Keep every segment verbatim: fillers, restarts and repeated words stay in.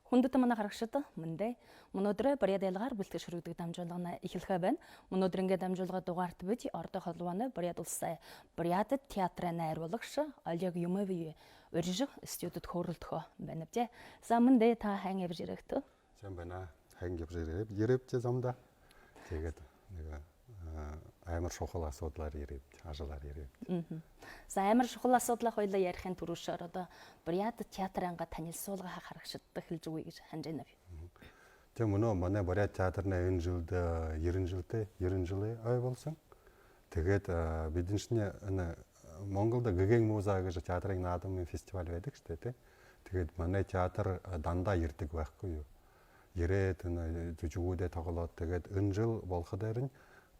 Хүндэтэ манай харагшад, мэндэ! Мүнөөдэр Буряад айлгаар бэлдэж хүргэдэг дамжуулгамнай эхилхэ байна. Мүнөөдэрэйнгөө дамжуулга дугаарта бидэ Ородой Холбооной Буряад Уласай Буряад театрай найруулагша Олег Юмовые урижа, студидэ хөөрэлдэхөө байнабди. За, мэндэ, та һайн ябажа ерээт гү? Сайн байна. Һайн ябажа ерээ-, ерээбди замдаа. Тиигээд нэгэ, а, амар шухал асуудалаар ерээбди, ажалаар ерээбди. Мгм. За, амар шухал асуудалаа хоёлаа ярихын түрүүшээр одоо Буряад театрайнгаа танилсуулга харагшадта хэлэжэ үгыт гэжэ һанажа байнаб. Мгм. Тиимэ, мүнөө манай Буряад театрнай энэ жэлдэ ерэн жэлтэй, ерэн жэлэй ой болоһон. Тиигээд, а, бидэншни энэ Монголдо Гэгээн муза гэжэ театрай наадамай фестиваль байдаг шүү дээ, тии. Тиигээд манай театр, а, дандаа ерэдэг байха ха юм. Ерээд, энэ зүжэгүүдээ тоглоод, тиигээд энэ жэл болоходоорнь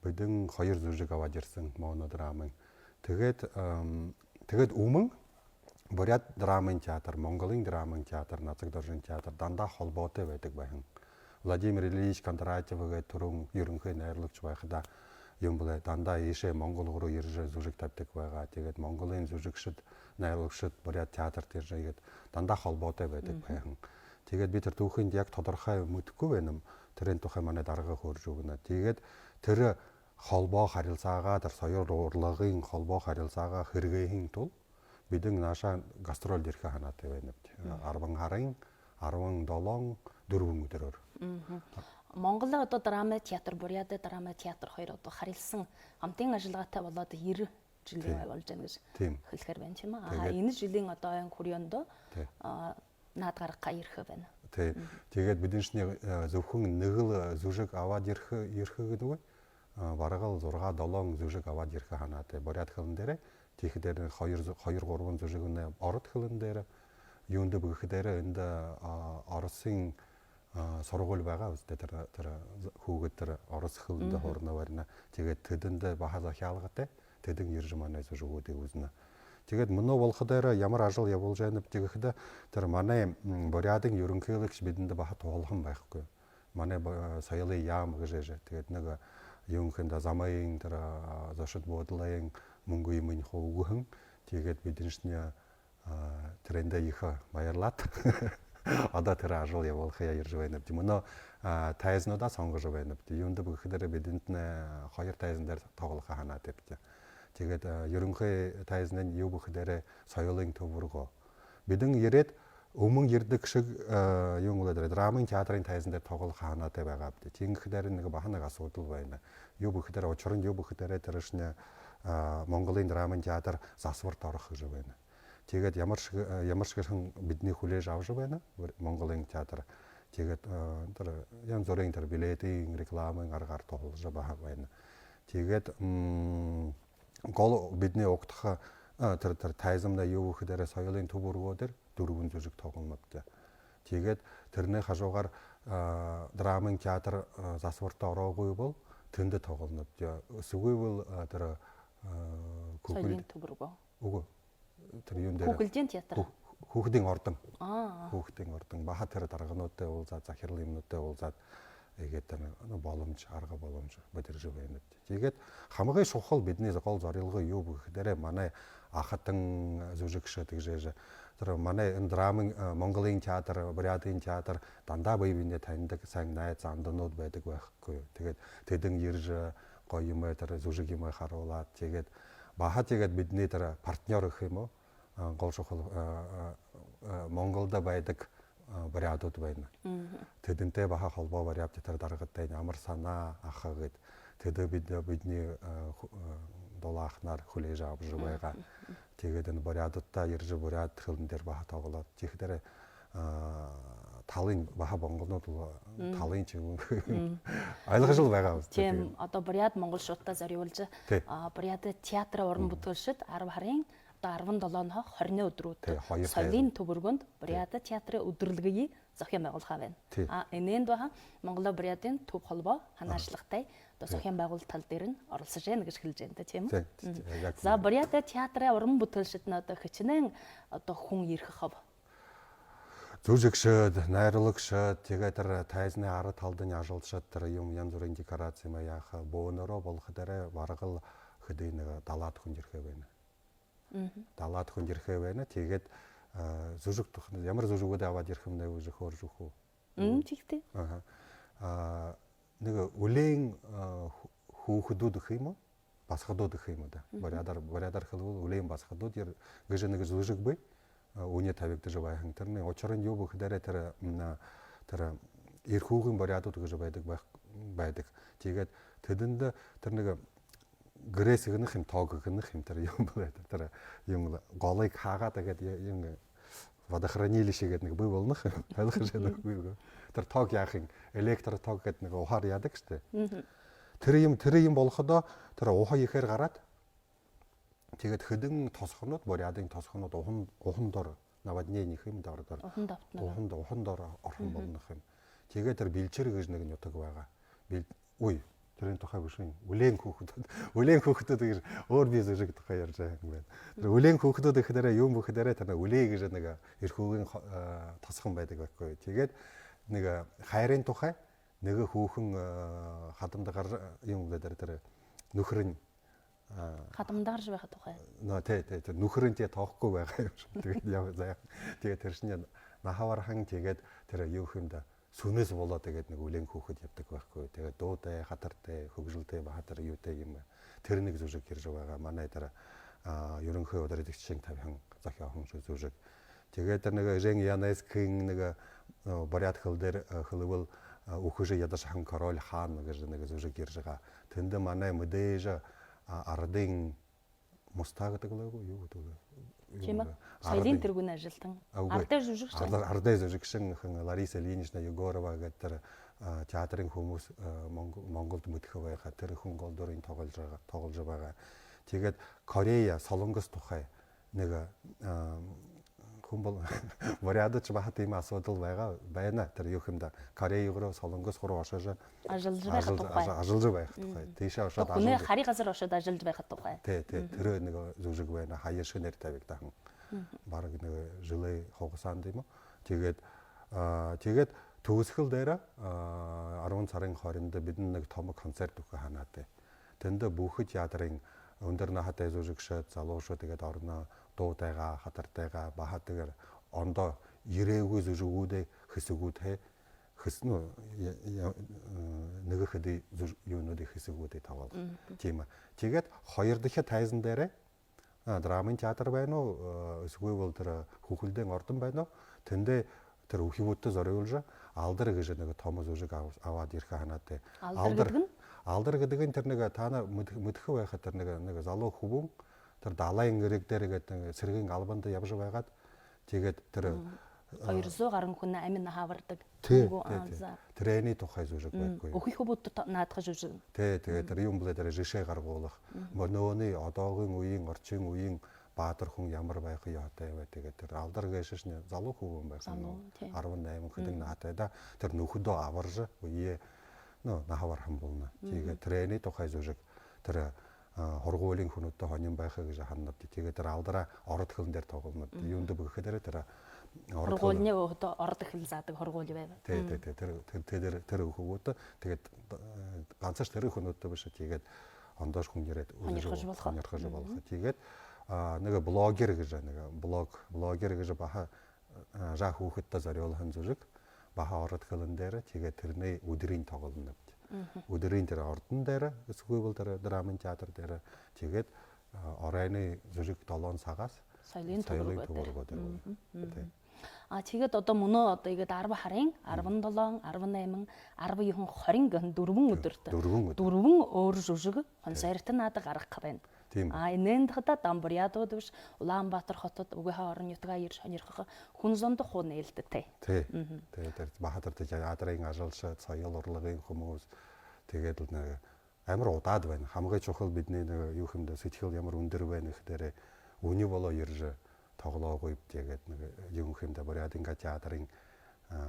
бидэн хоёр зүжэг абаад ерэһэн, монодрамын. Тиигээд, ам, тиигээд үмэн Буряад драмын театр, Монголой драмын театр, Нацагдоржын театр дандаа холбоотой байдаг байһан. Владимир Ильич Кондратьев гээд түрүүн юрэнхы найруулагша байхадаа юм бэлэй, дандаа иишээ Монгол руу ерэжэ зүжэг табидаг байгаа. Тиигээд Монголой зүжэгшэд, найруулагшад Буряад театрта ерэжэ, иигээд дандаа холбоотой байдаг Мгм. байһан. Тиигээд би тэрэ түүхыень яг тодорхой мэдэхэгүй байнам. Тэрээн тухай манай дарга хөөрэжэ үгэнэ. Тиигээд тэрэ холбоо харилсаагаа, тэрэ соёл урлагай холбоо харилсаагаа хэрэглэхын тула бидэн наашаа гастрольдо ерэхэ һанаатай байнабди. Мгм. Арбан һарын арбан долоон, дүрбэн үдэрөөр. Мгм. Монголой одоо драмын театр, Буряадай драмын театр хоёр одоо харилсаһан, хамтын ажалгаатай болоод ерэн жэлэй Тиимэ. ой болжо байна гэжэ Тиимэ. хэлэхээр байна, тиимэ гү? Аха, Тиигээд энэ жэлэй одоо ойн хүрьһөндөө, Тиимэ. а, наада гаргахаа ерэхэ байна. Тиимэ. Мгм. Тиигээд бидэншни, э, зүбхэн нэгэл, э, зүжэг абаад ерэхэ, ерэхэ гэдэггүй. А, бараг лэ зургаа-долоон зүжэг абаад ерэхэ һанаатай буряад хэлэн дээрээ. Тиихэдээрээ хоёр зү-, хоёр-гурбан зүжэгынь ород хэлэн дээрэ. Юундэб гэхэдээрээ эндэ, а, Оросой, а, һургуули байгаа бэзэ даа, тэрэ, тэрэ хүүгэд тэрэ ород хэлэндэ Мгм. һурана, барина. Тиигээд тэдэндэ баһа захяалгатай, тэдэн ерэжэ манай зүжэгүүдые үзэнэ. Тиигээд мүнөө болоходоороо ямар ажал ябуулжа байнабди гэхэдэ, тэрэ манай, м, буряадай юрэнхылэгшэ бидэндэ баһа туһалһан байха ха юм. Манай бо-, соёлой яам гэжэ, тиигээд нэгэ юун хэндэ замайнь тэрэ, а, зочид буудалайнь мүнгэ юумэниинь хуу үгэһэн. Тиигээд бидэншни, а, тэрээндэ ехэ баярлаад, одоо тэрэ ажал ябуулхаяа ерэжэ байнабди. Мүнөө, а, тайзануудаа сонгожо байнабди. Юундэб гэхэдээрээ бидэнтнай хоёр тайзан дээрэ тоглохо һанаатайбди. Тиигээд, а, юрэнхы тайзанайнь юу гэхэдээрээ соёлой түб үргөө. Бидэн ерээд, үмэн ерэдэг шэг, э, юун лэ дээрэ, драмын театрай тайзан дээрэ тоглохо һанаатай байгаабди. Тиин гэхэдээрээ нэгэ баһа нэгэ асуудал байна. Юу гэхэдээрээ, ушарынь юу гэхэдээрээ, тэрэшни, а, Монголой драмын театр засбарта орохо гэжэ байна. Тиигээд ямаршье, э, ямаршье гэһэн бидэниие хүлеэжэ абажа байна Монголой театр. Тиигээд, э, тэрэ янза бүриин тэрэ билетын, рекламын аргаар туһалжа баһа байна. Тиигээд, м, гол бидэниие угтаха, э, тэрэ, тэрэ тайзамнай юу гэхэдээрээ соёлой түб үргөө дээрэ дүрбэн зүжэг тоглонобди. Тиигээд тэрэнэй хажуугаар, э, драмын театр, э, засбарта ороогүй бол тэндэ тоглонобди. Үсэгүй бол, э, тэрэ, э, Соёлой хүхэл-, түб үргөө. Үгы. Тэрэ юун дээрэ? Хүүхэлдэйн театр. Хүү-, хүүхэдэй ордон. Аа. Хүүхэдэй ордон. Баһа тэрэ даргануудтай уулзаад, захирал юумэнүүдтэй уулзаад, иигээд тэрэ, ну, боломжо, арга боломжо бэдэржэ байнабди. Тиигээд хамагай шухал бидэниие гол зорилго юу гэхэдээрээ, манай ахатан зүжэгшэд гэжэ, тэрэ манай энэ драмын, э, Монголой театр, Буряадай театр дандаа бэе бэедээ танидаг, һайн найз, занданууд байдаг байха ха юм. Тиигээд тэдэн ерэжэ, гоё юумэ, тэрэ зүжэг юумэ харуулаад, тиигээд баһа тиигээд бидэниие тэрэ партнёр гэхэ юм гү, а, гол шухал, а, а, а, Монголдо байдаг, а, буряадууд байна. Мгм. Тэдэнтэй баһа холбоо бариабди, тэрэ даргатайнь, Амар-Санаа, Аха гээд. Тэдэ бидэ, бидэниие, а, ху-, а, дулааханаар хүлеэжэ абажа Мгм. байгаа. Тиигээд энэ буряадуудта ерэжэ, буряад хэлэн дээрэ баһа тоглоод. Тиихэдээрээ, а, талынь баһа монголнууд лэ, Мгм. талынь ч юм гү. Мгм. Ойлгожол байгаа бэзэ. Тиимэ, тиигээд одоо буряад монголшуудта зорюулжа, Тии. а, Буряадай театрай уран Мгм. бүтээлшэд арбан һарын одоо арбан долооной хорины үдэртэ Тии, хоёр соёлой тайзан. Түб үргөөндэ Тии. Буряадай театрай үдэрнүүдые зохёон байгуулха байна. Тии. А, энээндэ баһа Монголой Буряадай Түб Холбоо Аха. һанаадлага тээ одоо Тии. зохёон байгуулалта тала дээрэнь оролсожо байна гэжэ хэлэжэ байна даа, тиимэ? Тии, тии, Мгм. яг За, тиимэ. Буряадай театрай уран бүтээлшэдтэнь одоо хэшэнээн одоо хүн ерэхэ хоб? Зүжэгшэд, найруулагшад, тиигээд тэрэ тайзанай ара талдань ажалшад, тэрэ юумэ, янза бүриин декораци юумэ яаха, бөөнөрөө болоходоороо бараг лэ хэды нэгэ далаад хүн ерэхэ байна. Мгм. Далаад хүн ерэхэ байна. Тиигээд, А, зүжэг тухай, ямар зүжэгүүдые абаад ерэхэмнай гэжэ хөөрэжэ үгэхэ гү? Мм, тиихэдэ. Аха. А, нэгэ үлээн, а, хү-, хүүхэдүүд гэхэ юм гү? Басагадууд гэхэ юм гү даа. Буряадаар, буряадаар хэлэбэл үлээн басагадууд ер-, гэжэ нэгэ зүжэг бии. А, үни табигдажа байһан. Тэрэнэй ушарынь юу бэ гэхэдэ, тэрэ, м, а, тэрэ Эрхүүгын буряадууд гэжэ байдаг, байха-, байдаг. Тиигээд тэдэндэ тэрэ нэгэ грейс гэнэ юм, тог гэнэ юм, тэрэ юм бэ, тэрэ, тэрэ юм лэ, голые хаагаад, тиигээд я-, юм, водохранилище гээд нэгэ бии болоно юм. Ойлгожо байна гү? Тэрэ тог яаха юм, электротог гээд нэгэ уһаар яадаг штэ. Тэрэ юм, тэрэ юм болоходоо тэрэ уһа ехээр гараад, тиигээд хэдэн тосхонууд, буряадын тосхонууд уһан, уһан доро, наводнение гэхэ юм даа ородоор. Уһан давтана. Уһан, уһан доро орохо болоно юм. Тиигээд тэрэ Бэлчээр гэжэ нэгэ нютаг байгаа. Бэл-, ой, тэрэн тухай бэшэ юм. Үлээн хүүхэдүүд. Үлээн хүүхэдүүд гэжэ өөр би зүжэг тухай ярьжа байгаа юм байна. Тэрэ үлээн хүүхэдүүд гэхэдэрээ, юм гэхэдэрээ, тэрэ үлээн гэжэ нэгэ Эрхүүгын хо-, э, тосхон байдаг байхгүй юу. Тиигээд нэгэ хайрын тухай, нэгэ хүүхэн, э, хадамда гаража, юм гээд, тэрэ, тэрэ нүхэрынь, а, хадамда гаража байха тухай. Но, тээ, тээ, тээ, нүхэрынь тээ тоохогүй байгаа юм шэнги. Тиигээд яа-, заяа. Тиигээд тэрэшни наһа бараһан, тиигээд тэрэ юу гэхэ юм даа, сүнэс болоод, тиигээд нэгэ үлээн хүүхэд ябадаг байхгүй юу. Тиигээд дуутай, хатартай, хүгжэлтэй, баһа тэрэ юутэй юм. Тэрэ нэгэ зүжэг ерэжэ байгаа. Манай тэрэ, а, юрэнхы ударидагшын табиһан, зохёоһон зүжэг. Тиигээд тэрэ нэгэ Эжен Янескын нэгэ, э, буряад хэлэн дээрэ, э, хэлэбэл, э, «Үхэжэ ядашаһан король хаан» гэжэ нэгэ зүжэг ерэжэ байгаа. Тэндэ манай мэдээжэ, а, арадай муста гэдэг лэ гү, юу гэдэг лэ? Тиимэ. Соёлой тэргүүнэй ажалтан. А, үгы. Арадай зүжэгшэн. Ара-, арадай зүжэгшэн хэн, Лариса Ильинична Егорова гээд тэрэ, а, театрай хүмүүс, а, Монго-, Монголдо мэдэхэ байха. Тэрэ хүн гол дүрые тогложо байгаа, тогложо байгаа. Тиигээд Корея, Солонгос тухай нэгэ, а, хүн бол-, буряадууд баһа тиимэ асуудал байгаа, байна. Тэрэ юу гэхэ юм даа, Корея руу, Солонгос руу ошожо ажаллажа байха тухай. Ажал-, ажа-, ажаллажа байха тухай. Тиишээ ошоод хүнэй ажал-, хари газар ошоод ажаллажа байха тухай. Тээ, тээ, тэрэ нэгэ зүжэг байна. Һаяша нэрэ табигдаһан. Бараг нэгэ жэлэй хугасаанда юм гү. Тиигээд, а, тиигээд түгэсхэл дээрэ, а, арбан сарын хоринда бидэ нэгэ томо концерт үгэхэ һанаатай. Тэндэ бүхы театрай үндэр наһатай зүжэгшэд, залуушуул тиигээд орно, дуутайгаа, хатартайгаа, баһа тиигээд ондоо ерээгүй зүжэгүүдэй хэсэгүүдһээ хэс-, ну, я-, я-, э, нэгэ хэды зүж-, юунүүдэй хэсэгүүдые тоглохо. Тиимэ. Тиигээд хоёрдохи тайзан дээрэ, а, драмын театр байна гү, э, үсэгүй бол тэрэ, э, Хүхэлдэйн ордон байна гү, тэндээ тэрэ үхибүүдтэ зорюулжа «Алдар» гэжэ нэгэ томо зүжэг ав-, абаад ерэхэ һанаатай. «Алдар» гэдэг нь? «Алдар» гэдэг нь тэрэ нэгэ, таанар мэд-, мэдэхэ байха, тэрэ нэгэ, нэгэ залуу хүбүүн тэрэ далайн эрэг дээрэ гээд нэгэ сэрэгэй албанда ябажа байгаад, тиигээд тэрэ, э, хоёр зуу гаран хүнэй ами наһа барадаг. Тээ, тээ, тээ. Тэрэнэй тухай зүжэг байхагүй юу. Үхибүүдтэ то-, наадаха зүжэг. Тээ, тээ, тэрэ юм бэлэй, тэрэ жэшээ гаргуулха. Мүнөөнэй, одоогын үеын, оршон үеын баатар хүн ямар байха ёһотой бэ. Тиигээд тэрэ «Алдар» гээшэшни залуу хүбүүн байха. Залуу, тээ. Арбан найман хэдэн наһатай даа. Тэрэ нүхэдөө абаржа, үеэ, ну, наһа бараһан болоно. Тиигээд тэрэнэй тухай зүжэг. Тэрэ, а, һургуулиин хүнүүдтэ һонин байха гэжэ һананабди. Тиигээд тэрэ «Алдараа» ород хэлэн дээрэ тоглонобди. Юундэб гэхэдэ, тэрэ ород хэлэн. Һургуулиин өөһэдөө ород хэлэ заадаг һургуули байба. Тээ, тээ, тээ. Тэрэ, тэрэ, тэрэ, тэрэ үхибүүдтэ. Тиигээд, э, гансашье тэрэ хүнүүдтэ бэшэ. Тиигээд ондоошье хүн ерээд үзэжэ, һонирхожо болохо. Һонирхожо болохо. Тиигээд, а, нэгэ «Блогер» гэжэ, нэгэ блог, «Блогер» гэжэ баһа, а, жаа хүүхэдтэ зорюулһан зүжэг. Баһа ород хэлэн дээрэ, тиигээд тэрэнэй үдэрынь тоглонобди. Үдэрынь тэрэ ордон дээрэ, үсэгүй бол тэрэ драмын театр дээрэ, тиигээд, а, оройнай зүжэг долоон сагһаа соёлой түб руу дээрэ. Тээ. А, тиигээд одоо мүнөө одоо иигээд арба һарын арбан долоон, арбан найман, арба юһэн, хорин гэһэн дүрбэн үдэртэ. Дүрбэн үдэр. Дүрбэн өөр зүжэг концерт наадаа гаргаха байна. Тиимэ. А, энээндэ хадаа дам буряадууд бэшэ, Улаан-Баатар хотодо, үгы һаа орон нютагаа ерэжэ һонирхохо хүн зондо хуу нээлттэй. Тээ. Тээ, тэрэ баһа тэрэ театрай ажалшад, соёл урлагай хүмүүс. Тиигээд лэ нэгэ амар удаад байна. Хамагай шухал бидэнэй нэгэ юу гэхэ юм даа, сэдьхэл ямар үндэр байна гэхэдэ, үни болоо ерэжэ тоглоогүйбди, тиигээд нэгэ юу гэхэ юм даа, буряадайнгаа театрай, а,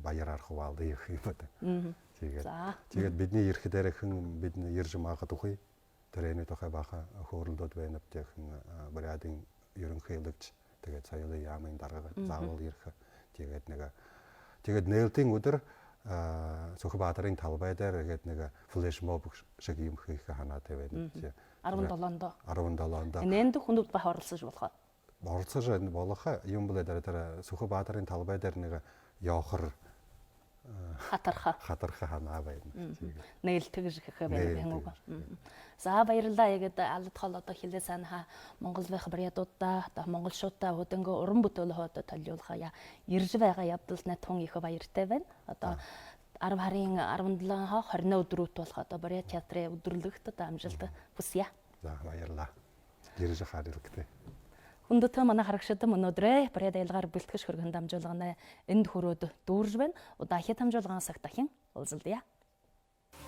баяраар хубаалдая гэхэ юм даа. Тиигээд, тиигээд бидэнэй ерэхэдээ хэн бидэнэй ерэжэ магадгүй. Тэрэнэй тухай баһа хөөрэлдөөд байнабди, тиихэдэ, а, буряадайнгаа юрэнхылэгшэ, тиигээд соёлой яамай дарга заабол ерэхэ. Тиигээд нэгэ, тиигээд нээлтын үдэр, а, Сүхбаатарын талбай дээрэ гээд нэгэ флешмоб шэг юм хэхэ һанаатай байнабди. Арбан долоондо. Арбан долоондо. Энээндэ хүнүүд баһа оролсожо болохо. оролсожо, энэ болохо юм бэлэй. Дээрэ тэрэ Сүхэ баатарын талбай дээрэ нэгэ ёохор, э, хатарха. Хатарха һанаа байна. Мгм. Тиигээд. Нээлтэ гэжэ хэхэ байна гэнэ гү? Нээлтэ гэжэ. Мгм. За, баярлаа. Иигээд Алад холо одоо хилээ һанаа һаа, Монгол байха буряадуудта, одоо монголшуудта, өөһэдынгөө уран бүтээлһөө одоо толилуулха яа, ерэжэ байгаа ябадалда тон ехэ баяртай байна. Одоо арбан һарын арбан долоонһоо хорин үдэрүүд болохо одоо Буряад театрай үдэрлэгтэ одоо амжалта хүсэе. За, баярлаа. Ерэжэ харая гүт. Хүндэтэ манай харагшад, мүнөөдэрэй Буряад аялгаар бэлэдхэжэ хүргэһэн дамжуулгамнай эндэ хүрөөд дүүрэжэ байна. Удаа хид дамжуулгын сагта дахин уулзалдая.